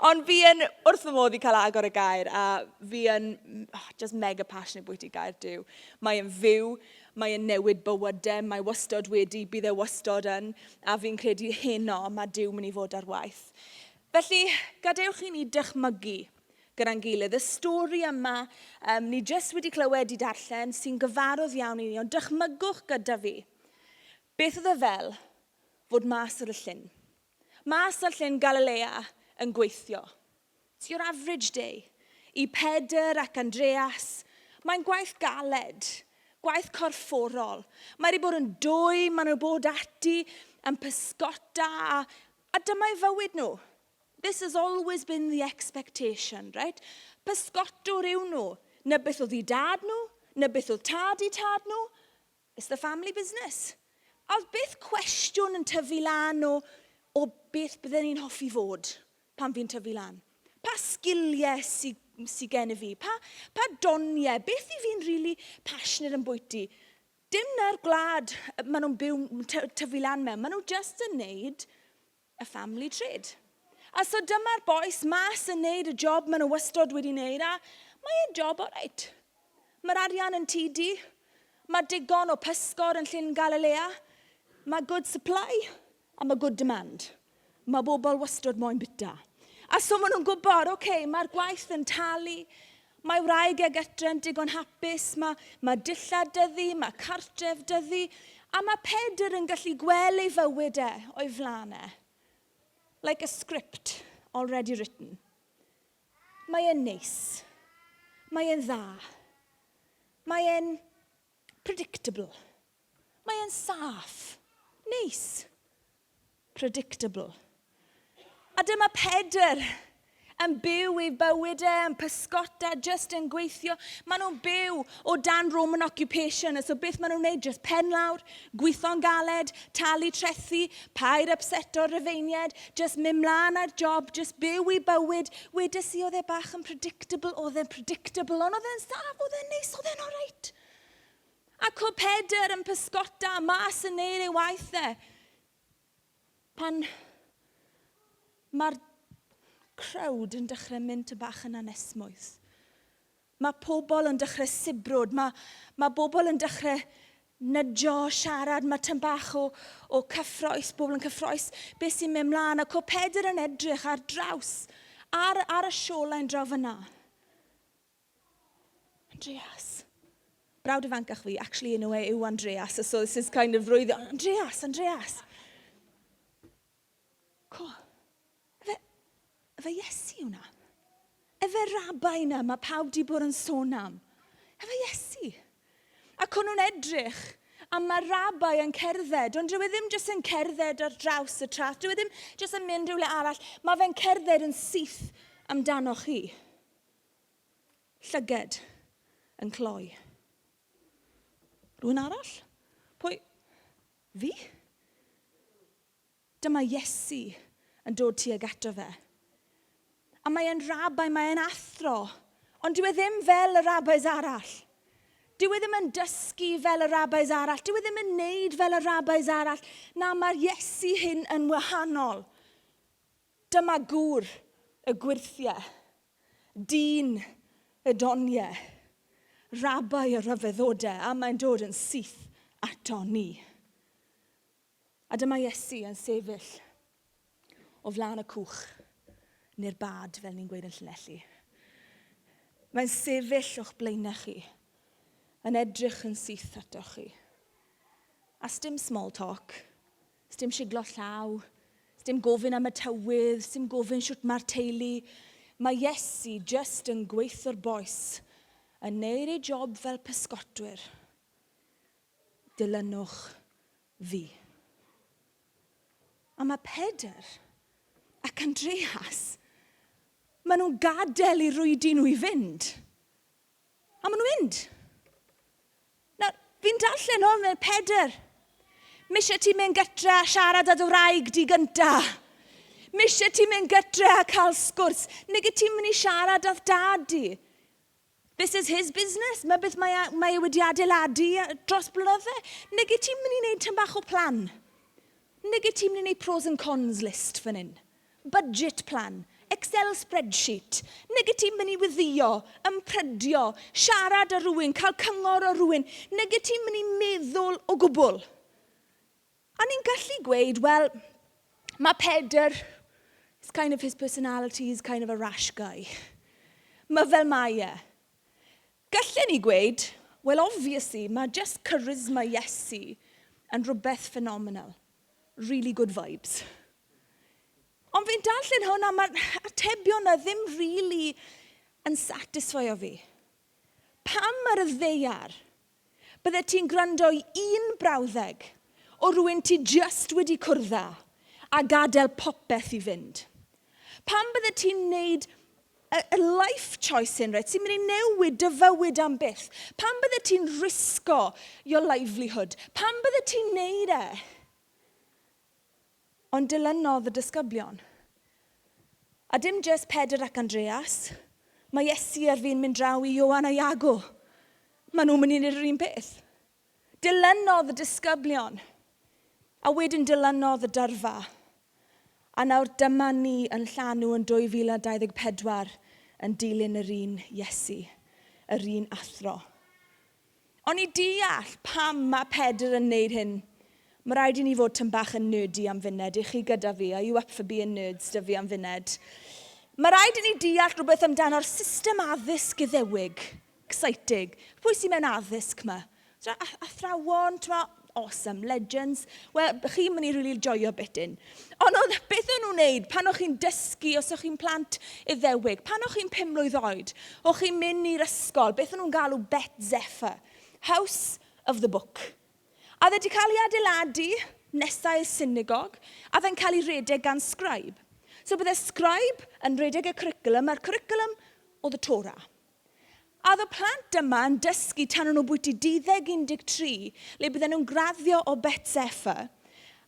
Ond fi yn wrth fy modd i cael agor y gair, a fi yn oh, just mega passionate bwyty gair Duw. Mae yn fyw, mae yn newid bywydau, mae wastod wedi, bydd e wastod yn, a fi'n credu heno mae Duw mynd i fod ar waith. Felly, gadewch i ni dychmygu gyda'n gilydd. Y stori yma, ni jyst wedi clywed i darllen, sy'n gyfarwydd iawn i ni, ond dychmygwch gyda fi. Beth oedd e fel fod mas ar y llyn? Mas ar llyn Galilea yn gweithio. It's your average day. I Pedr ac Andreas, mae'n gwaith galed, gwaith corfforol. Mae wedi bod yn dwy, maen nhw bod ati yn pysgota, a, a dyma'i fywyd nhw. This has always been the expectation, right? Pysgotwr yw nhw. Na beth oedd i dad nhw, na beth oedd tad i tad nhw. It's the family business. A oedd byth cwestiwn yn tyfu lan o beth bydden ni'n hoffi fod pan fi'n tyfu lan. Pa sgiliau sy, sy gen i fi? Pa doniau? Beth i fi'n really passionate yn bwyty? Dim na'r gwlad maen nhw'n byw, tyfu lan mewn. Maen nhw just yn neud y family trade. A so dyma'r bois mas yn neud y job maen nhw wastod wedi neud, a mae e'n job alright. Mae'r arian yn tidy, mae digon o pysgod yn Llyn Galilea, mae good supply a mae good demand. Mae bobl wastod moyn bita. A so maen nhw'n gwybod, oce, okay, mae'r gwaith yn talu, mae wraig e gytre yn digon hapus, mae dillad dyddi, mae cartref dyddi, a mae Pedr yn gallu gweld ei fywyd e o'i flaen e. Like a script already written. Mae e'n neis. Mae e'n dda. Mae e'n predictable. Mae e'n saff. Neis. Predictable. A dyma Pedr yn byw ei bywyd e, yn pysgota, just yn gweithio. Maen nhw'n byw o dan Roman occupation, a so beth maen nhw'n wneud? Just pen lawr, gweithio'n galed, talu trethi, paid upseto'r Rufeiniaid, just mynd mlaen â'r job, just byw ei bywyd. Wedes i oedd e bach yn predictable, oedd e'n predictable, ond oedd e'n saff, oedd e'n neis, oedd e'n alright. Ac o Pedr yn pysgota mas yn neud ei waith e. Pan mae'r crowd yn dechrau mynd ty bach yn anesmwyth. Mae pobl yn dechrau sibrwd, mae bobl yn dechrau nydjo, siarad, mae tyn bach o cyffroes, bobl yn cyffroes, beth sy'n mynd mlaen, ac o Pedr yn edrych ar draws, ar y shoreline draw fyna. Andreas. Brawd ifancach fi, actually enw e yw Andreas, so this is kind of rwydd. Andreas, Andreas. Co, efe Iesu hwnna. Efe rabai na mae pawb di bod yn sôn am. Efe Iesu. Ac o'n nhw'n edrych, a mae rabai yn cerdded, ond dyw e ddim jyst yn cerdded ar draws y traeth, dyw e ddim jyst yn mynd rhywle arall, mae fe'n cerdded yn syth amdano chi. Llyged yn cloi. Rhywun arall? Pwy? Fi? Dyma Iesu yn dod tuag ato fe. A mae e'n rabai, mae e'n athro, ond dyw e ddim fel y rabais arall. Dyw e ddim yn dysgu fel y rabais arall, dyw e ddim yn neud fel y rabais arall. Na, mae'r Iesu hyn yn wahanol. Dyma gŵr y gwyrthiau, dyn y doniau, rabai y rhyfeddodau, a mae'n dod yn syth ato ni. A dyma Iesu yn sefyll o flaen y cwch, neu'r bad, fel ni'n gweud yn Llanelli. Mae'n sefyll o'ch blaenau chi, yn edrych yn syth atoch chi. A sdim small talk, sdim siglo llaw, sdim gofyn am y tywydd, sdim gofyn shwt mae'r teulu. Mae Iesu just yn gweithio'r bois yn neud ei job fel pysgotwyr. Dilynwch fi. A mae Pedr ac Andreas, maen nhw'n gadael i rwydi nhw i fynd. A maen nhw'n mynd. Nawr, fi'n darllen hwn, mae Pedr. Mae eisiau ti mynd gytre a siarad â dy wraig di gynta. Mae eisiau ti mynd gytre a cael sgwrs. Nag ti'n mynd i siarad â'th dad di. This is his business. Mae beth mae e wedi adeiladu dros blynydde. Nag ti'n mynd i wneud tyn bach o plan. Nag ti'n mynd i wneud pros and cons list fan hyn. Budget plan. Excel spreadsheet. Nag ti'n mynd i weddio, ymprydio, siarad â rhywun, cael cyngor o rhywun. Nag ti'n mynd i meddwl o gwbl. A ni'n gallu gweud, wel, mae Pedr, it's kind of his personality, he's kind of a rash guy. Mae fel mae e. Gallen ni gweud, well, obviously, mae just charisma Iesu yn rhywbeth phenomenal. Really good vibes. Ond fi'n darllen hwn a mae'r atebion na ddim really yn satisfy-o fi. Pam ar y ddaear bydde ti'n gwrando i un brawddeg o rhywun ti just wedi cwrdd â a gadael popeth i fynd? Pam bydde ti'n neud y life choice hyn, right, sy'n mynd i newid dy fywyd am byth? Pam bydde ti'n risgo your livelihood? Pam bydde ti'n neud e? Ond dilynodd y disgyblion. A dim just Pedr ac Andreas. Mae Iesu ar fin mynd draw i Ioan a Iago. Maen nhw'n mynd i wneud yr un peth. Dilynodd y disgyblion. A wedyn dilynodd y dyrfa. A nawr dyma ni yn llanw yn 2024 yn dilyn yr un Iesu, yr un athro. Ond i deall pam mae Pedr yn neud hyn, mae rhaid i ni fod tyn bach yn nerdy am funed. I chi gyda fi? Are you up for being nerds 'da fi am funed? Mae rhaid i ni deall rhywbeth amdano'r system addysg Iddewig. Exciting. Pwy sy'n mewn addysg yma? Athrawon, awesome, legends. Wel, chi'n mynd i really joio bit in. Ond oedd, beth o'n nhw'n neud pan o'ch chi'n dysgu, os o'ch chi'n plant Iddewig, pan o'ch chi'n 5 mlwydd oed, o'ch chi'n mynd i'r ysgol, beth o'n nhw'n galw Bet Sefer, House of the Book. A oedd wedi cael ei adeiladu nesau i'r synagog, a fe'n cael ei redeg gan scribe. So bydde scribe yn redeg y curriculum, a'r curriculum oedd y Torah. A oedd y plant yma yn dysgu tan o'n nhw bwyty 12-13, le bydden nhw'n graddio o Bet Sefer,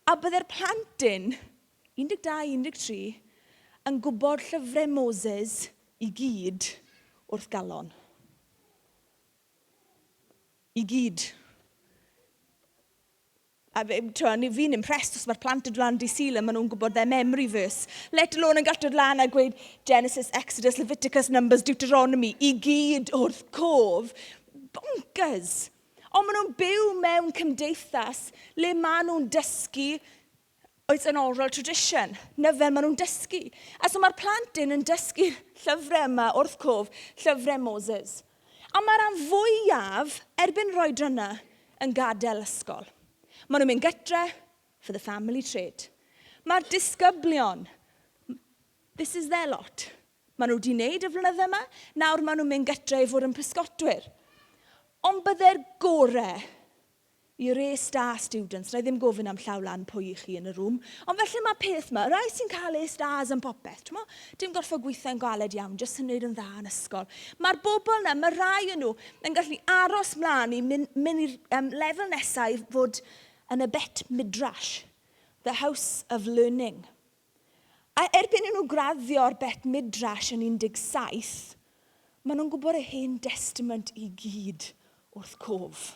a bydde'r plantyn, 12, 13, yn gwybod llyfrau Moses i gyd wrth galon. I gyd. A fi'n impressed os mae'r plant yn dod lan dydd Sul a maen nhw'n gwybod their memory verse. Let alone yn gallu dod lan a gweud Genesis, Exodus, Leviticus, Numbers, Deuteronomy, i gyd wrth cof. Bonkers! Ond maen nhw'n byw mewn cymdeithas le maen nhw'n dysgu. It's an oral tradition. Na fel maen nhw'n dysgu. A so mae'r plant yn dysgu llyfrau yma wrth cof, llyfrau Moses. A mae'r rhan fwyaf erbyn rhoi dryna yn gadael ysgol. Maen nhw'n mynd gytre for the family trade. Mae'r disgyblion, this is their lot. Maen nhw wedi wneud y flynydde yma, nawr maen nhw'n mynd gytre i fod yn pysgotwyr. Ond bydde'r gorau i'r A-star students, na i ddim gofyn am llaw lan pwy i chi yn y rŵm, ond felly mae peth yma, rai sy'n cael A-stars yn popeth, t'mo? Dim gorfod gweithio'n galed iawn, jyst yn gwneud yn dda yn ysgol. Mae'r bobl yna, mae rai o'n nhw yn gallu aros mlaen i mynd i'r lefel nesaf i fod yn y Bet Midrash, the House of Learning. A erbyn i nhw graddio o'r Bet Midrash yn 17, maen nhw'n gwybod y Hen Testament i gyd wrth cof.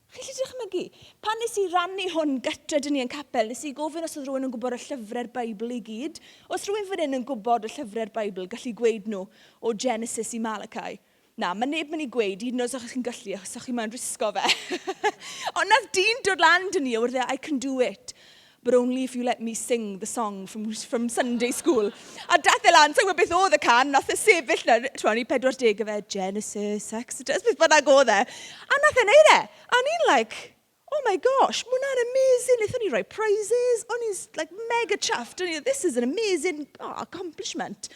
Chi'n gallu dychmygu? Pan nes i rannu hwn gytre dyn ni yn capel, nes i gofyn os oedd rhywun yn gwybod y llyfrau'r Beibl i gyd. Os rhywun fan hyn yn gwybod y llyfrau'r Beibl, gallu gweud nhw o Genesis i Malachi. Na, mae neb mynd i gweud, hyd yn oed os chi'n gallu, os chi'n moyn risgo fe. Ond nath dyn dod lan dyn ni a weud, "I can do it, but only if you let me sing the song from Sunday school." A dath e lan, sa'n gwybod beth oedd y can, nath e sefyll na, ti'n ni 40 o fe, Genesis, Exodus, beth bynnag oedd e. A nath e neud e. A ni'n like, "Oh my gosh, mae hwnna'n amazing." Wnaethon ni roi prizes, o'n i'n like mega chuffed. O'n i, "This is an amazing, oh, accomplishment."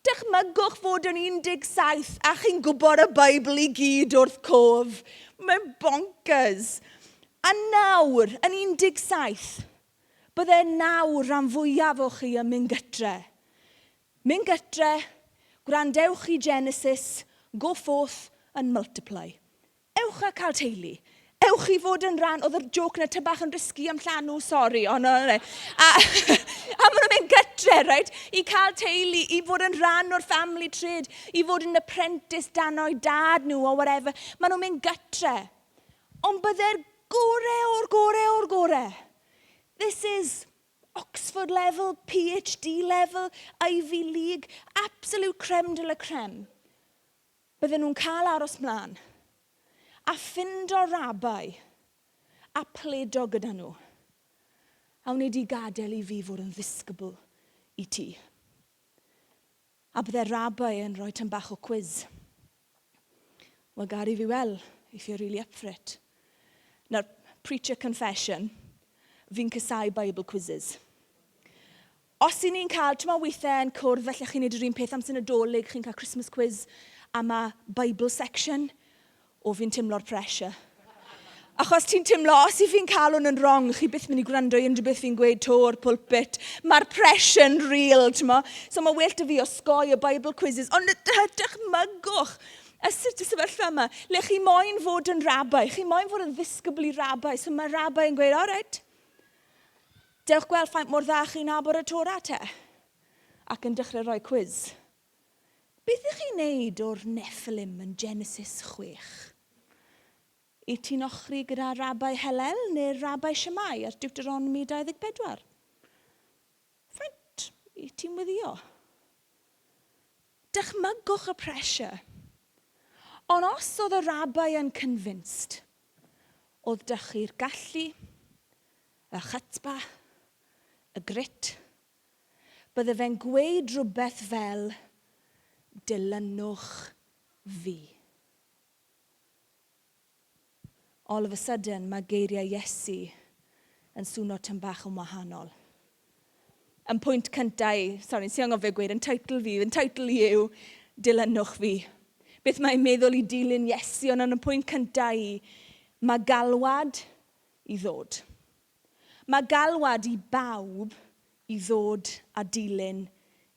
Dychmygwch fod yn 17 a chi'n gwybod y Beibl i gyd wrth cof. Mae'n bonkers. A nawr, yn 17, bydde nawr rhan fwyaf o chi yn mynd gytre. Mynd gytre, gwrandewch i Genesis, go forth and multiply. Ewch a cael teulu. Ewch i fod yn rhan, oedd y joke na ty bach yn risky am llanw, sori, ond no, no. A maen nhw'n mynd gytre, right? I cael teulu, i fod yn rhan o'r family trade, i fod yn apprentice dan o'i dad nhw, or whatever. Maen nhw'n mynd gytre. Ond bydde'r gore o'r gore o'r gore. This is Oxford level, PhD level, Ivy League, absolute creme de la creme. Bydden nhw'n cael aros mlaen a ffindo rabai a pledo gyda nhw. A wnei di gadael i fi fod yn ddisgybl i ti? A bydde rabai yn rhoi tam bach o quiz. Wel, gad i fi wel, if you're really up for it. Nawr, preacher confession, fi'n casau Bible quizzes. Os y'n ni'n cael, ti'n meddwl weithiau yn cwrdd, felly chi'n neud yr un peth amser Nadolig, chi'n cael Christmas quiz, a mae Bible section, o fi'n teimlo'r pressure. Achos ti'n teimlo, os i fi'n cael hwn yn wrong, chi byth mynd i gwrando i unrhyw beth fi'n gweud to o'r pulpit. Mae'r pressure yn real, ti'n mo. So mae well 'da fi osgoi y Bible quizzes. Ond dychmygwch y sut y sefyllfa yma, le chi moyn fod yn rabai, chi moyn fod yn ddisgybl i rabai. So mae rabai yn gweud, all right, dewch gweld faint mor dda chi'n nabod y Torah te. Ac yn dechrau rhoi quiz. Beth ych chi'n neud o'r Nephilim yn Genesis 6? I ti'n ochri gyda Rabai Hillel neu'r Rabai Shammai ar Deuteronomy 24? Faint i ti'n weddio? Dychmygwch y pressure. Ond os oedd y rabai yn convinced, oedd dych chi'r gallu, y chutzpah, y grit, bydde fe'n gweud rhywbeth fel, dilynwch fi. All of a sudden, mae geiriau Iesu yn swno tam bach yn wahanol. Yn pwynt cyntaf i, sorry, nes i anghofio gweud, yn teitl fi, yn teitl i yw, dilynwch fi. Beth mae'n meddwl i dilyn Iesu, ond yn y pwynt cyntaf i, mae galwad i ddod. Mae galwad i bawb i ddod a dilyn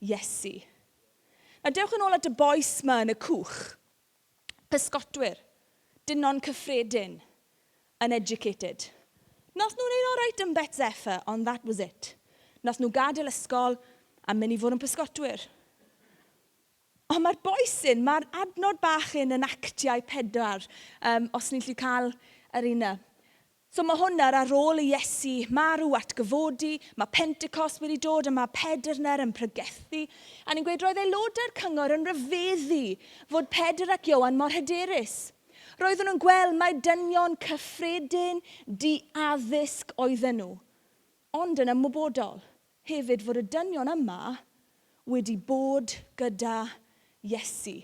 Iesu. Nawr dewch yn ôl at y bois ma yn y cwch. Pysgotwyr, dynon cyffredin, uneducated. Nath nhw wneud alright yn Bet Zephyr, ond that was it. Nath nhw gadael ysgol a mynd i fod yn pysgotwyr. Ond mae'r bois hyn, mae'r adnod bach hyn yn Actiau 4, os ni'n gallu cael yr un 'na. So mae hwn nawr ar ôl i Iesu marw atgyfodi, mae Pentecost wedi dod a mae Pedr nawr yn pregethu. A ni'n gweud roedd aelodau'r cyngor yn rhyfeddu fod Pedr ac Ioan mor hyderus. Roedden nhw'n gweld mai dynion cyffredin, di-addysg oedden nhw, ond yn ymwybodol hefyd fod y dynion yma wedi bod gyda Iesu.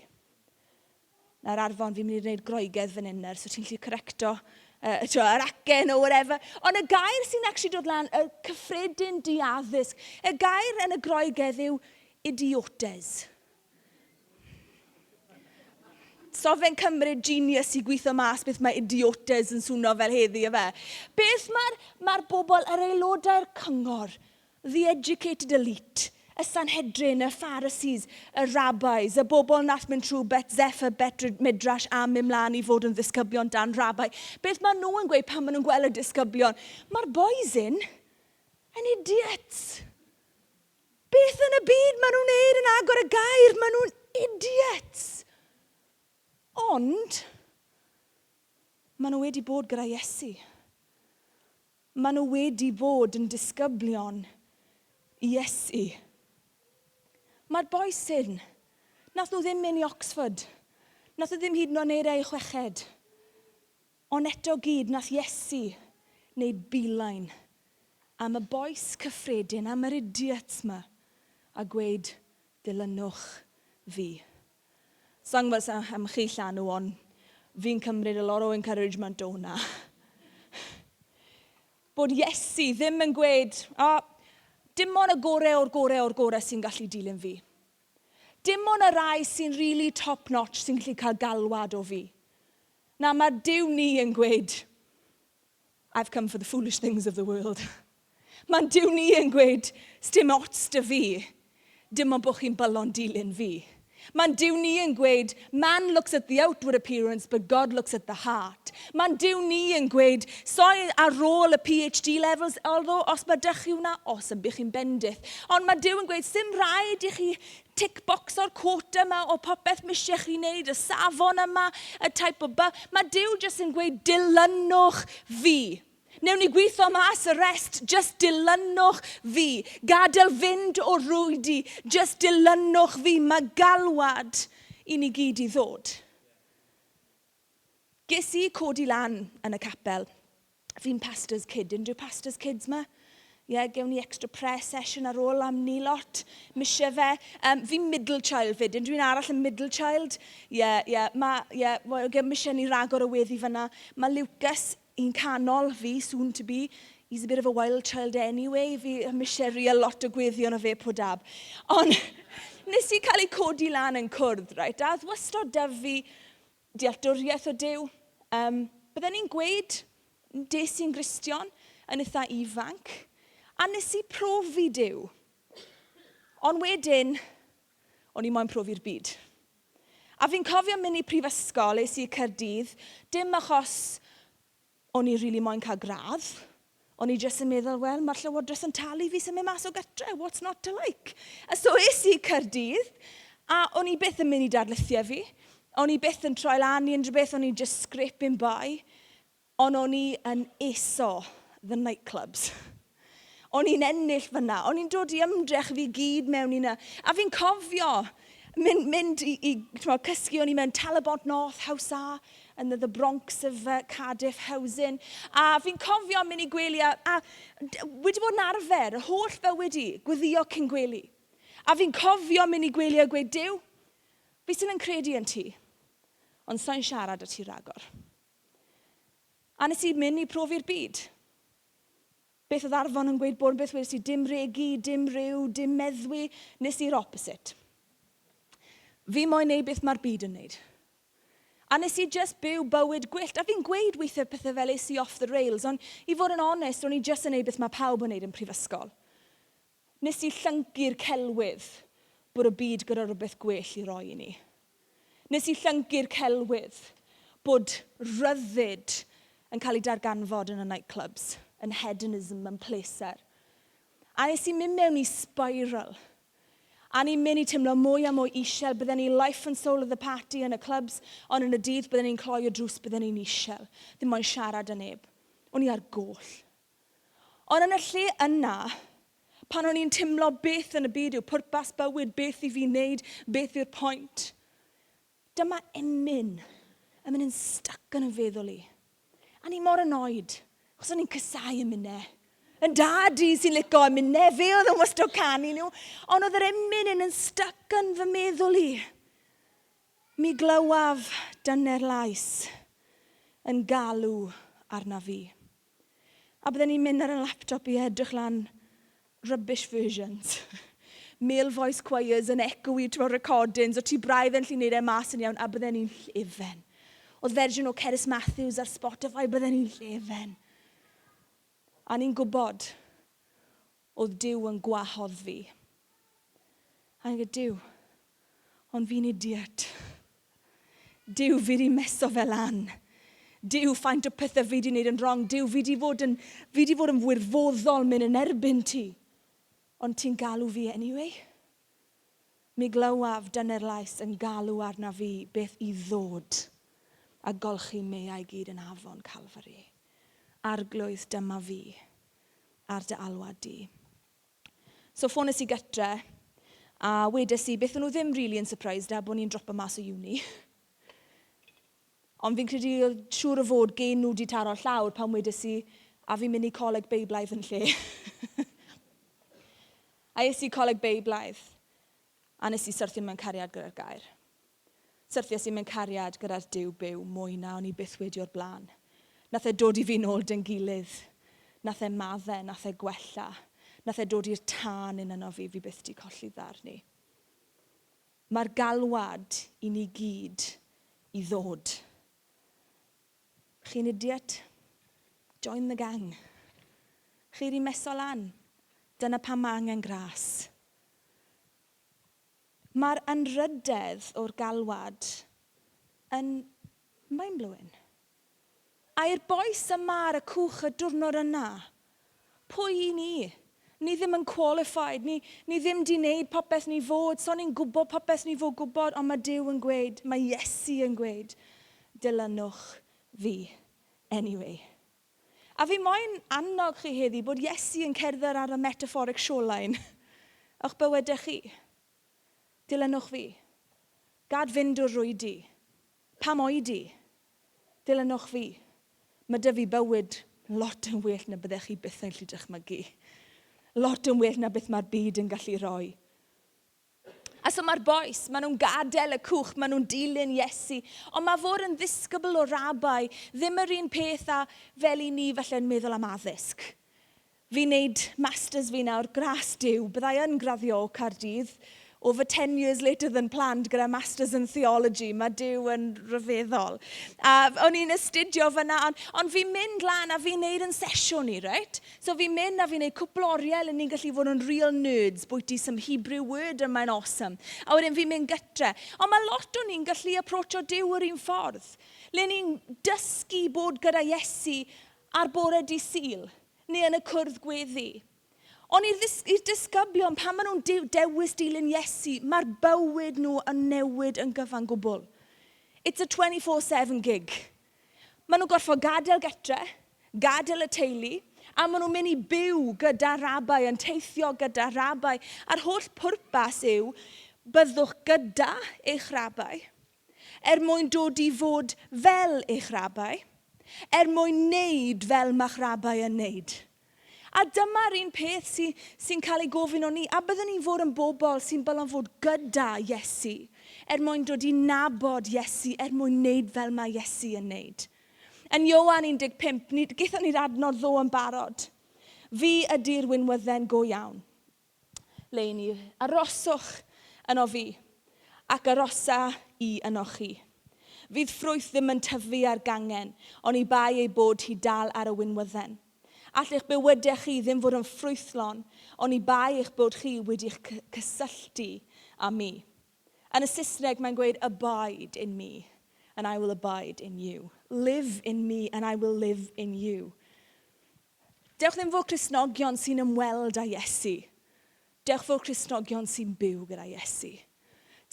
Nawr Arfon, fi'n mynd i wneud Groegedd fan hyn nawr, so ti'n gallu correcto yr acen o whatever. Ond y gair sy'n actually dod lan, y cyffredin diaddysg, y gair yn y Groegedd yw idiotes. So fe'n cymryd genius i gweithio mas beth mae idiotes yn swno fel heddi, efe. Beth mae'r mae bobl, yr aelodau'r cyngor, the educated elite, y Sanhedrin, y Pharisees, y rabbis, y bobl nath mynd trwy Bet Zephyr, Bet Midrash a mynd mlaen i fod yn ddisgyblion dan rabbi. Beth maen nhw yn gweud pan maen nhw'n gweld y disgyblion? Mae'r boys in yn idiots. Beth yn y byd maen nhw'n neud yn agor y gair? Maen nhw'n idiots. Ond, maen nhw wedi bod gyda Iesu. Maen nhw wedi bod yn disgyblion i Iesu. Mae'r bois hyn, nath nhw ddim mynd i Oxford. Nath nhw ddim hyd yn oed wneud eu chweched. Ond eto gyd, nath Iesu wneud beeline am y bois cyffredin, am yr idiots 'ma, a gweud, dilynwch fi. Sa i'n gwybod am chi llanw, ond fi'n cymryd a lot o encouragement o hwnna. Bod Iesu ddim yn gweud, o, dim ond y gore o'r gore o'r gore sy'n gallu dilyn fi. Dim ond y rai sy'n really top notch sy'n gallu cael galwad o fi. Na, mae'r Duw ni yn gweud, I've come for the foolish things of the world. Mae'n Duw ni yn gweud, sdim ots 'da fi, dim ond bod chi'n bylon dilyn fi. Mae'n Duw ni yn gweud, man looks at the outward appearance, but God looks at the heart. Mae'n Duw ni yn gweud, soi ar ôl y PhD levels, although os mae dych chi hwnna, awesome, bych chi'n bendith. Ond mae Duw yn gweud, sim rhaid i chi tick box o'r quota yma o popeth mae eisiau chi wneud, y safon yma, y type o ba. Mae Duw jyst yn gweud, dilynwch fi. Newn ni gweithio mas y rest, just dilynwch fi. Gadael fynd o rwydi, just dilynwch fi. Mae galwad i ni gyd i ddod. Ges i codi lan yn y capel. Fi'n pastor's kid. Unrhyw pastor's kids ma? Ie, yeah, gewn ni extra prayer session ar ôl am ni lot. Misio fe. Fi'n middle child fyd. Unrhyw un arall yn middle child? Ie, yeah, ie. Yeah, ma, yeah, well, misio ni ragor o weddi fyna. Mae Lucas un canol fi, soon to be. He's a bit of a wild child anyway. Fi misio real lot o gweddi ono fe podab. Ond nes i cael ei codi lan yn cwrdd, right? A oedd wastod da fi dealltwriaeth o Duw. Bydden ni'n gweud, des i'n Gristion yn eitha ifanc, a nes i profi Duw. Ond wedyn, o'n i moyn profi'r byd. A fi'n cofio mynd i prifysgol, es i Caerdydd, dim achos o'n i really moyn cael gradd. O'n i jyst yn meddwl, wel, mae'r Llywodraeth yn talu fi symud mas o gatre, what's not to like? A so es i Caerdydd, a o'n i byth yn mynd i darlithiau fi. O'n i byth yn troi lan i unrhyw beth, o'n i just scraping by. Ond o'n i yn eso the nightclubs. O'n i'n ennill fyna. O'n i'n dod i ymdrech fi gyd mewn i na. A fi'n cofio mynd i cysgu, o'n i mewn Talybont North, House A, yn the Bronx of Cardiff Housing. A fi'n cofio mynd i gwely a wedi bod yn arfer, y holl fywyd i, gweddio cyn gwely. A fi'n cofio mynd i gwely a gweud, "Duw, fi sy'n yn credu yn ti, ond sa'n siarad â ti ragor." A nes i mynd i profi'r byd. Beth oedd Arfon yn gweud bod yn beth wedes i, dim regi, dim rhyw, dim meddwi, nes i'r opposite. Fi moyn neud beth mae'r byd yn neud. A nes i just byw bywyd gwyllt. A fi'n gweud weithiau pethau fel es i off the rails, ond i fod yn onest, o'n i just yn neud beth mae pawb yn neud yn prifysgol. Nes i llyncu'r celwydd bod y byd gyda rhywbeth gwell i roi i ni. Nes i llyncu'r celwydd bod rhyddid yn cael ei darganfod yn y nightclubs, yn hedonism, yn pleser. A nes i mynd mewn i spiral. A ni'n mynd i teimlo mwy a mwy isel. Bydden ni life and soul of the party yn y clubs, ond yn y dydd bydden ni'n cloi y drws, bydden ni'n isel. Ddim moyn siarad â neb. O'n i ar goll. Ond yn y lle yna, pan o'n i'n teimlo beth yn y byd yw pwrpas bywyd, beth i fi wneud, beth yw'r pwynt, dyma emyn yn mynd yn stuck yn y feddwl i. A ni mor annoyed, achos o'n i'n casáu emynau. Yn dad i sy'n licio emynau, fe oedd yn wastad canu nhw. Ond oedd yr emyn yn stuck yn fy meddwl i. "Mi glywaf dyner lais yn galw arna fi." A bydden ni'n mynd ar y laptop i edrych lan rubbish versions. Male voice choirs yn echoey trwy'r recordings, o ti braidd yn lli wneud e mas yn iawn, a bydden ni'n llefen. Oedd fersiwn o Cerys Matthews ar Spotify, bydden ni'n llefen. A ni'n gwybod oedd Duw yn gwahodd fi. A ni'n gweud, "Duw, ond fi'n idiot. Duw, fi wedi meso fe lan. Duw, faint o pethau fi wedi wneud yn wrong. Duw, fi wedi fod yn wirfoddol mynd yn erbyn ti. Ond ti'n galw fi anyway." "Mi glywaf dyner lais yn galw arna fi," beth i ddod a golchi meiau gyd yn afon Calfari. "Arglwydd, dyma fi ar dy alwad di." So ffones i gytre a wedes i beth o'n nhw ddim really yn surprised a bod ni'n dropo mas o uni. Ond fi'n credu oedd siŵr o fod gen nhw wedi taro llawr pan wedes i a fi'n mynd i coleg Beiblaidd yn lle. A es i coleg Beiblaidd a nes i syrthio mewn cariad gyda'r gair. Syrthies i mewn cariad gyda'r Duw byw mwy na o'n i byth wedi o'r blaen. Nath e dod i fi nôl dyn gilydd. Nath e maddau, nath e gwella. Nath e dod i'r tân un yno fi, fi byth di colli ddarni. Mae'r galwad i ni gyd i ddod. Chi'n idiot? Join the gang. Chi wedi meso lan. Dyna pam mae angen gras. Mae'r anrhydedd o'r galwad yn mind-blowing. A i'r bois yma ar y cwch y diwrnod yna, pwy i ni? Ni ddim yn qualified, ni ddim di wneud popeth ni fod, so ni'n gwybod popeth ni fod gwybod, ond mae Duw yn gweud, mae Iesu yn gweud, "Dilynwch fi anyway." A fi moyn annog chi heddi bod Iesu yn cerdded ar y metaphoric shoreline o'ch bywydau chi. Dilynwch fi. Gad fynd o'r rwydi. Pam oedi? Dilynwch fi. Mae 'da fi bywyd lot yn well na byddech chi byth yn gallu dychmygu. Lot yn well na beth mae'r byd yn gallu rhoi. A so mae'r bois, maen nhw'n gadael y cwch, maen nhw'n dilyn Iesu. Ond mae fod yn ddisgybl o rabai ddim yr un peth â fel i ni falle yn meddwl am addysg. Fi'n neud masters fi nawr, gras Duw, byddai yn graddio o Caerdydd, over 10 years later than planned gyda masters in theology, mae Duw yn rhyfeddol. A o'n i'n astudio fyna, ond on fi'n mynd lan a fi'n neud yn sesiwn i, right? So fi'n mynd a fi'n neud cwpl oriau le ni'n gallu fod yn real nerds, bwyty some Hebrew word and mae'n awesome. A wedyn fi'n mynd gytre. Ond mae lot o'n ni'n gallu approacho Duw yr un ffordd. Le ni'n dysgu bod gyda Iesu ar bore dydd Sul, neu yn y cwrdd gweddi. Ond i'r disgyblion, pan maen nhw'n dewis dilyn Iesu, mae'r bywyd nhw yn newid yn gyfan gwbl. It's a 24-7 gig. Maen nhw'n gorfod gadael getre, gadael y teulu, a maen nhw'n mynd i byw gyda rabai, yn teithio gyda rabai. A'r holl pwrpas yw byddwch gyda eich rabai, er mwyn dod i fod fel eich rabai, er mwyn wneud fel mae'ch rabai yn wneud. A dyma'r un peth sy'n sy cael ei gofyn o ni. A byddwn ni'n fod yn bobl sy'n bylon fod gyda Iesu, er mwyn dod i nabod Iesu, er mwyn wneud fel mae Iesu yn wneud. Yn Ioan 15, ni, gaethon ni'r adnod ddo yn barod. Fi ydy'r winwydden go iawn. Le i ni aroswch yno fi, ac arosa i yno chi. Fydd ffrwyth ddim yn tyfu ar gangen, oni bai ei bod hi dal ar y winwydden. All eich bywydau chi ddim fod yn ffrwythlon, oni bai eich bod chi wedi'ch cysylltu â mi. Yn y Saesneg mae'n gweud, "Abide in me, and I will abide in you." Live in me, and I will live in you. Dewch ddim fod Cristnogion sy'n ymweld â Iesu. Dewch fod Cristnogion sy'n byw gyda Iesu.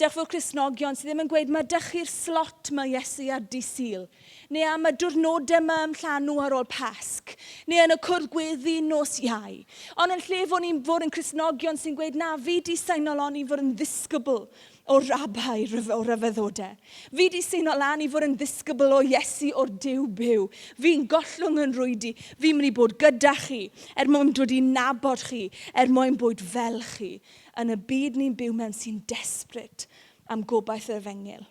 Dewch fod Cristnogion sydd ddim yn gweud, "Mae 'da chi'r slot 'ma, Iesu, ar dydd Sul. Neu am y diwrnodau yma ym llanw ar ôl Pasg. Neu yn y cwrdd gweddi nos Iau." Ond yn lle fod ni'n fod yn Cristnogion sy'n gweud, "Na, fi di seino lan i fod yn ddisgybl o rabai o ryfeddodau. Fi di seino lan i fod yn ddisgybl o Iesu o'r Duw byw. Fi'n gollwng yn rwydi. Fi'n mynd i bod gyda chi er mwyn dod i nabod chi, er mwyn bod fel chi yn y byd ni'n byw mewn sy'n desperate am gobaith yr efengyl."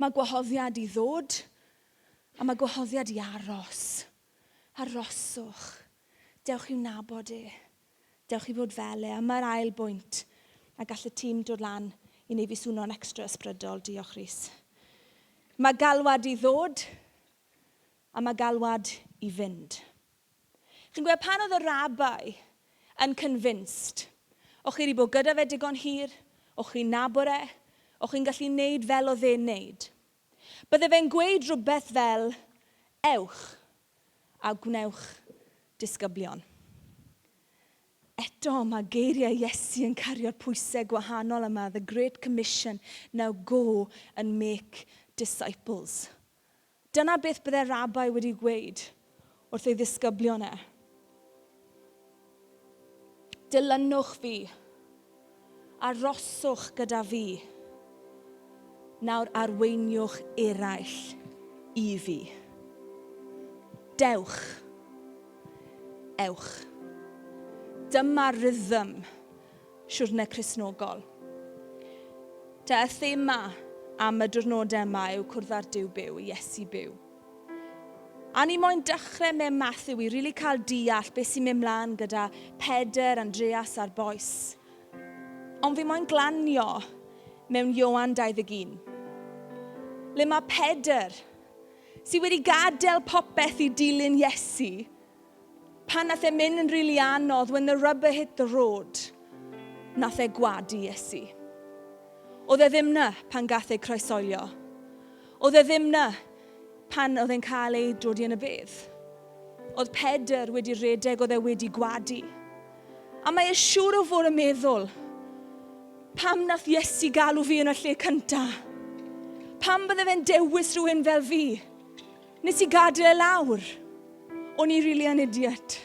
Mae gwahoddiad i ddod a mae gwahoddiad i aros. Aroswch. Dewch i'w nabod e. Dewch i fod fel e. A mae'r ail bwynt, a gall y tîm dod lan i wneud fi swno'n extra ysbrydol. Diolch, Rhys. Mae galwad i ddod a mae galwad i fynd. Chi'n gweld pan oedd y rabai yn convinced, o'ch chi wedi bod gyda fe digon hir, o'ch chi'n nabod e, o'ch chi'n gallu neud fel oedd e'n neud. Bydde fe'n gweud rhywbeth fel, "Ewch a gwnewch disgyblion." Eto mae geiriau Iesu yn cario'r pwysau gwahanol yma. The Great Commission, now go and make disciples. Dyna beth bydde rabai wedi gweud wrth ei ddisgyblion e. "Dilynwch fi. Aroswch gyda fi. Nawr arweiniwch eraill i fi. Dewch. Ewch." Dyma rhythm siwrne Cristnogol. Te, y thema am y diwrnodau yma yw cwrdd â'r Duw byw, Iesu byw. A ni moyn dechrau mewn Matthew i rili really cael deall beth sy'n mynd mlaen gyda Pedr, Andreas a'r bois. Ond fi moyn glanio mewn Ioan 21. Le mae Pedr, sydd wedi gadael popeth i dilyn Iesu, pan nath e mynd yn rili really anodd, when the rubber hit the road, nath e gwadu Iesu. Oedd e ddim na pan gath ei croeshoelio. Oedd e ddim na pan oedd e'n cael ei dodi yn y bedd. Oedd Pedr wedi redeg, oedd e wedi gwadu. A mae e siŵr o fod yn meddwl, "Pam nath Iesu galw fi yn y lle cyntaf? Pam bydde fe'n dewis rhywun fel fi? Nes i gadael e lawr." O'n i really an idiot.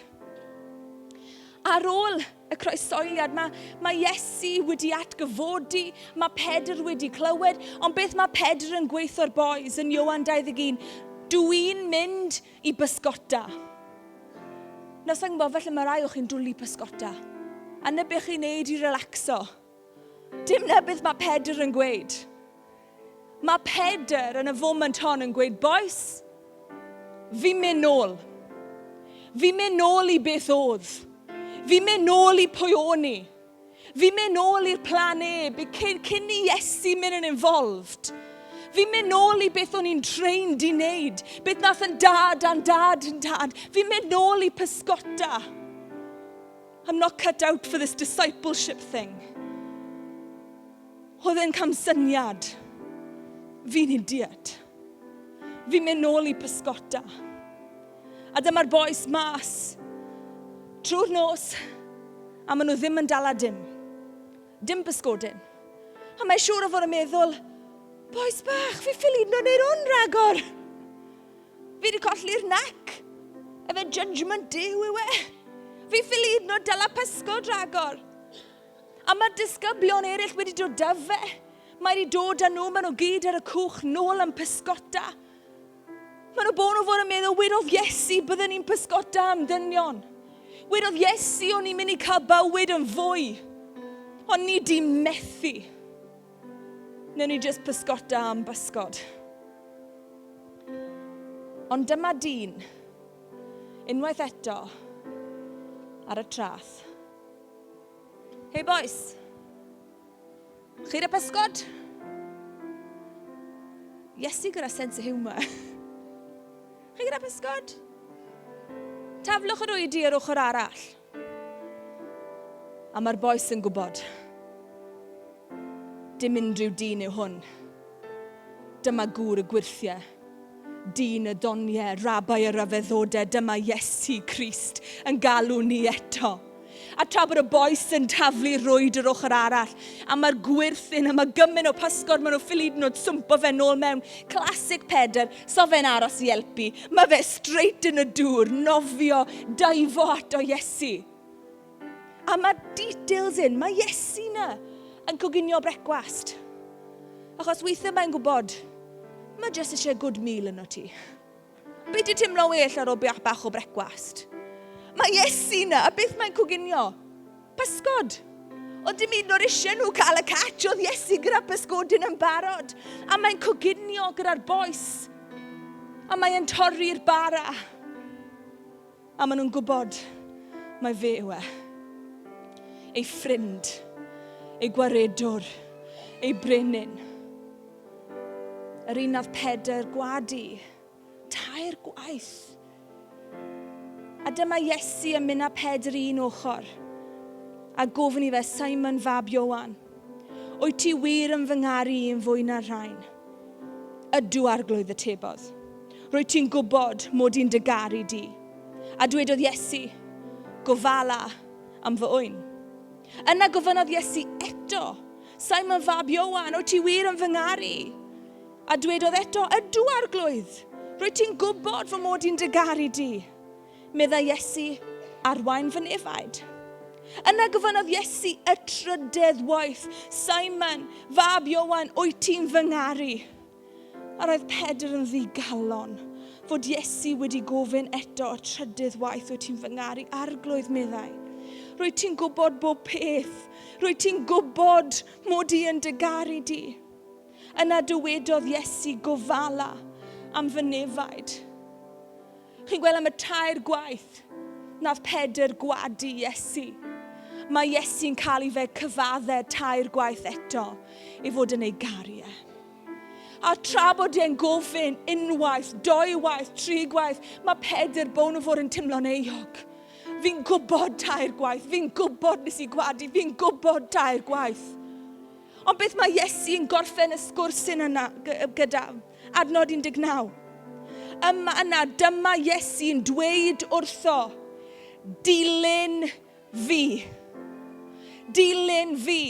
Ar ôl y croesoeliad, mae, mae Iesu wedi atgyfodi, mae Pedr wedi clywed, ond beth mae Pedr yn gweithio'r boys yn Ioan 21? Dw i'n mynd i bysgota. Nawr, sa'n gwybod, felly mae rai o chi'n dwlu pysgota. A na beth chi'n neud i relaxo. Dim na beth mae Pedr yn gweud. Mae Pedr yn y foment hon yn gweud, boys, fi'n mynd nôl. Fi'n mynd nôl i beth oedd. Fi'n mynd nôl i pwy o'n i. Fi'n mynd nôl i'r plan E, cyn, cyn i Iesu mynd yn involved. Fi'n mynd nôl i beth o'n i'n trained i wneud, beth nath yn dad a'n dad yn dad. Fi'n mynd nôl i pysgota. I'm not cut out for this discipleship thing. Oedd e'n camsyniad. Fi'n idiot. Fi'n mynd nôl i pysgota. A dyma'r boys mas trwy'r nos a maen nhw ddim yn dala dim. Dim pysgodyn. A mae siŵr o fod yn meddwl, boys bach, fi ffili hyd yn oed wneud hwn ragor. Fi wedi colli'r nac. Efe judgment Duw yw e. Fi ffili hyd yn oed dala pysgod ragor. A mae'r disgyblion eraill wedi dod â fe. Mae wedi dod â nhw, maen nhw gyd ar y cwch nôl am pysgota. Maen nhw bod nhw fod yn meddwl, wedodd Iesu, byddwn ni'n pysgota am ddynion. Wedodd Iesu, o'n i'n mynd i cael bywyd yn fwy. Ond ni di methu. Newn ni just pysgota am bysgod. Ond dyma dyn, unwaith eto, ar y traeth. Hei boys, chi 'da pysgod? Iesu gyda sense of humour. Chi gyda pysgod? Taflwch yr oedi ar ochr arall. A mae'r bois yn gwybod. Dim unrhyw dyn yw hwn. Dyma gŵr y gwyrthiau. Dyn y doniau, rabai y rhyfeddodau, dyma Iesu Crist yn galw ni eto. A tra bod y bois yn taflu rwyd yr ochr arall, a mae'r gwyrthyn, a mae gymaint o pysgod, maen nhw ffili hyd yn oed swmpo fe nôl mewn. Classic Pedr, so fe'n aros i helpu. Mae fe straight yn y dŵr, nofio, daifo ato Iesu. A mae details in, mae Iesu na yn coginio brecwast. Achos weithiau mae'n gwybod, mae jyst eisiau good meal yno ti. Be ti'n teimlo well ar ôl bach bach o brecwast? Mae Iesu na, a beth mae'n coginio? Pysgod. Ond dim un o'r eisiau nhw cael y catch, oedd Iesu gyda pysgodyn yn barod. A mae'n coginio gyda'r boes. A mae'n torri'r bara. A maen nhw'n gwybod mai fe yw e. Ei ffrind, ei gwaredwr, ei brenin. Yr un nath Pedr gwadu tair gwaith. A dyma Iesu yn mynd â Pedr i un ochr a gofyn i fe, Simon fab Ioan, wyt ti wir yn fy ngaru i yn fwy na'r rhain? Ydw, arglwydd, atebodd. Rwyt ti'n gwybod mod i'n dy garu di. A dwedodd Iesu, Gofala am fy ŵyn. Yna gofynnodd Iesu eto, Simon fab Ioan, wyt ti wir yn fy ngaru? A dwedodd eto, Ydw, arglwydd, rwyt ti'n gwybod fy mod i'n dy garu di. Meddai Iesu, Arwain fy nefaid. Yna gofynnodd Iesu y trydedd waith, Simon, fab Ioan, wyt ti'n fy ngaru? A roedd Pedr yn ddigalon fod Iesu wedi gofyn eto y trydydd waith, wyt ti'n fy ngaru, arglwydd, meddai. Rwyt ti'n gwybod bob peth. Rwyt ti'n gwybod mod i yn dy garu di. Yna dywedodd Iesu, gofala am fy nefaid. Chi'n gweld am y tair gwaith nath Pedr gwadu Iesu. Mae Iesu'n cael ei fe cyfadde tair gwaith eto ei fod yn ei garu e. A tra bod e'n gofyn unwaith, dwywaith, tri gwaith, mae Pedr bown o fod yn teimlo'n euog. Fi'n gwybod tair gwaith, fi'n gwybod nes i gwadu, fi'n gwybod tair gwaith. Ond beth mae Iesu yn gorffen y sgwrs yn yna gyda? Adnod 19. Yma yna, dyma Iesu'n dweud wrtho, dilyn fi. Dilyn fi.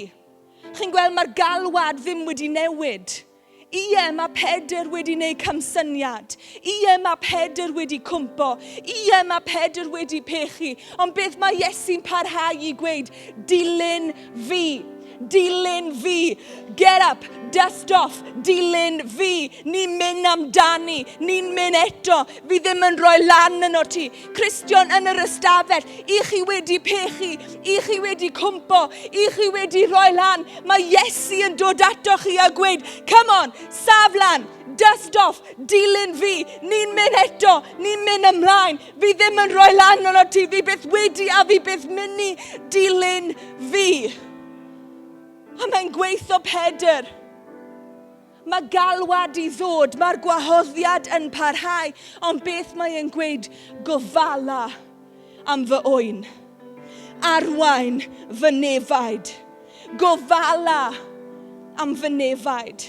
Chi'n gweld, mae'r galwad ddim wedi newid. Ie, mae Pedr wedi wneud camsyniad. Ie, mae Pedr wedi cwmpo. Ie, mae Pedr wedi pechu. Ond beth mae Iesu'n parhau i gweud? Dilyn fi. Dilyn fi. Get up, dust off, dilyn fi. Ni'n mynd amdani. Ni'n mynd eto. Fi ddim yn rhoi lan yno ti. Cristion yn yr ystafell, i chi wedi pechu, i chi wedi cwmpo, i chi wedi rhoi lan. Mae Iesu yn dod ato chi a gweud, come on, saf lan, dust off, dilyn fi, ni'n mynd eto, ni'n mynd ymlaen. Fi ddim yn rhoi lan yno ti, fi byth wedi a fi byth mynd i dilyn fi. A mae'n gweithio Pedr. Mae galwad i ddod, mae'r gwahoddiad yn parhau, ond beth mae e'n gweud? Gofala am fy oen. Arwain fy nefaid. Gofala am fy nefaid.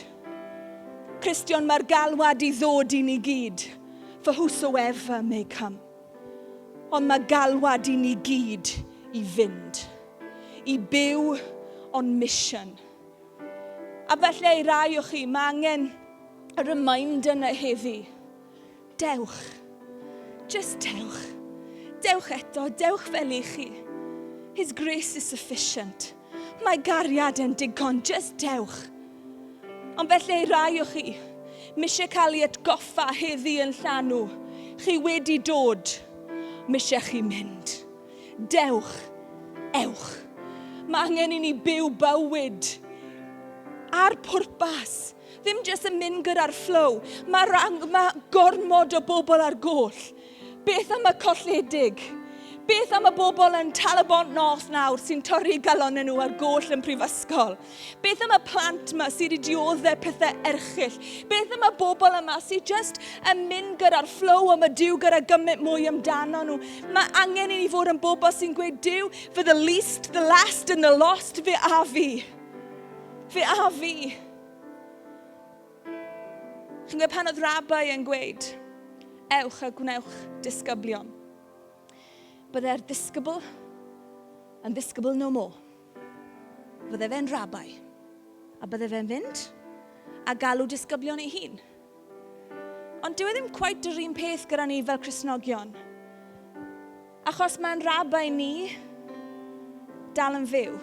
Cristion, mae'r galwad i ddod i ni gyd. For whosoever may come. Ond mae galwad i ni gyd i fynd. I byw on mission. A felly i rai o chi, mae angen y reminder yna heddi. Dewch. Just dewch. Dewch eto, dewch fel i chi. His grace is sufficient. Mae gariad yn digon, just dewch. Ond felly i rai o chi, mae eisiau cael ei atgoffa heddi yn llanw. Chi wedi dod, mae eisiau chi mynd. Dewch, ewch. Mae angen i ni byw bywyd ar pwrpas. Ddim jyst yn mynd gyda'r flow. Mae, rang, mae gormod o bobl ar goll. Beth am y colledig? Beth am y bobl yn Talybont North nawr sy'n torri galonau nhw ar goll yn prifysgol? Beth am y plant yma sydd wedi dioddef pethau erchyll? Beth am y bobl yma sydd just yn mynd gyda'r flow am y Duw gyda gymaint mwy amdano nhw? Mae angen i ni fod yn bobl sy'n gweud, Duw, for the least, the last and the lost, fe a fi. Fe a fi. Chi'n gwybod pan oedd Rabbi yn gweud, ewch a gwnewch disgyblion. Byddai'r disgybl yn ddisgybl no more. Fydde fe'n rabai. A bydde fe'n fynd a galw disgyblion ei hun. Ond dyw e ddim quite yr un peth gyda ni fel Cristnogion. Achos mae'n rabai ni dal yn fyw.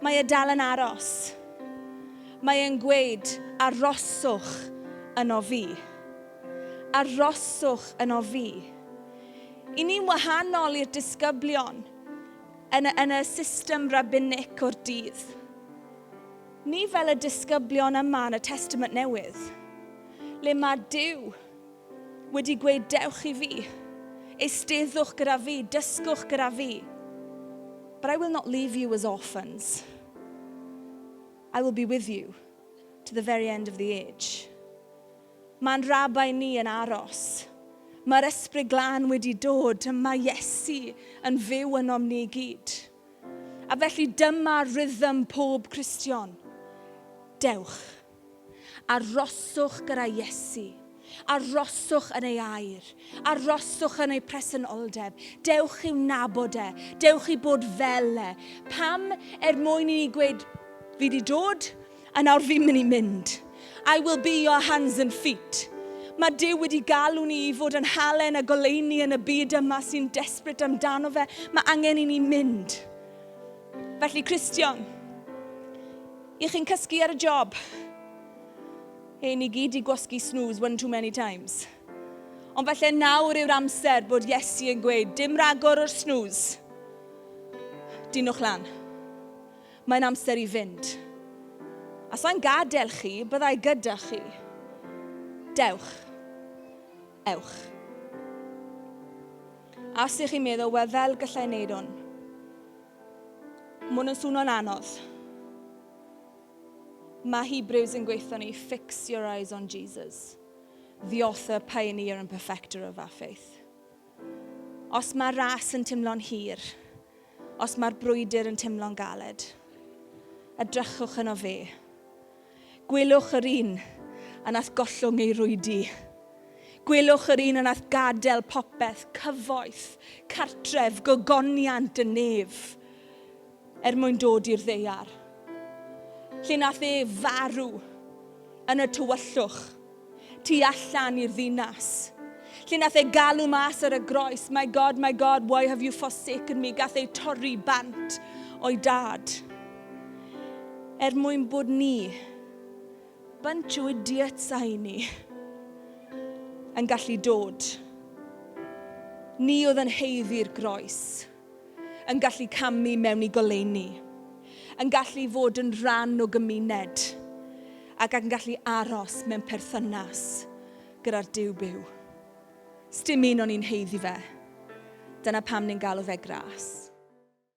Mae e dal yn aros. Mae e'n gweud, aroswch yno fi. Aroswch yno fi. I ni'n wahanol i'r disgyblion yn y, yn y system rabbinic o'r dydd. Ni fel y disgyblion yma yn y Testament Newydd, le mae Duw wedi gweud dewch i fi, eisteddwch gyda fi, dysgwch gyda fi. But I will not leave you as orphans. I will be with you to the very end of the age. Mae'n rabai ni yn aros. Mae'r Ysbryd Glân wedi dod, a mae Iesu yn fyw ynom ni gyd. A felly dyma rhythm pob Cristion. Dewch. Aroswch gyda Iesu. Aroswch yn ei air. Aroswch yn ei presenoldeb. Dewch i'w nabod e. Dewch i bod fel e. Pam er mwyn i ni gweud, fi di dod, A nawr fi'n mynd i mynd. I will be your hands and feet. Mae Duw wedi galw ni i fod yn halen a goleuni yn y byd yma sy'n desperate amdano fe. Mae angen i ni mynd. Felly, Cristion, i chi'n cysgu ar y job? Hei, ni gyd i gwasgu snooze one too many times. Ond felly nawr yw'r amser bod Iesu yn gweud, dim ragor o'r snooze. Dinwch lan. Mae'n amser i fynd. A sa'n gadael chi, byddai gyda chi. Dewch. Ewch. A os ych chi'n meddwl, wel fel gallai wneud hwn? Mae hwn yn swnio'n anodd. Mae Hebrews yn gweithio ni, fix your eyes on Jesus, the author, pioneer and perfecter of our faith. Os mae'r ras yn teimlo'n hir, os mae'r brwydr yn teimlo'n galed, edrychwch yno fe. Gwelwch yr un a nath gollwng ei rwydi. Gwelwch yr un a nath gadael popeth, cyfoeth, cartref, gogoniant y nef, er mwyn dod i'r ddeiar. Lle nath e farw. Yn y tywyllwch, tu allan i'r ddinas. Lle nath e galw mas ar y groes, My God, my God, why have you forsaken me? Gath ei torri bant o'i dad. Er mwyn bod ni, bunch o idiots a i ni, yn gallu dod. Ni oedd yn haeddu'r groes yn gallu camu mewn i goleuni, yn gallu fod yn rhan o gymuned ac yn gallu aros mewn perthynas gyda'r Duw byw. Sdim un o'n ni'n haeddu fe. Dyna pam ni'n galw fe gras.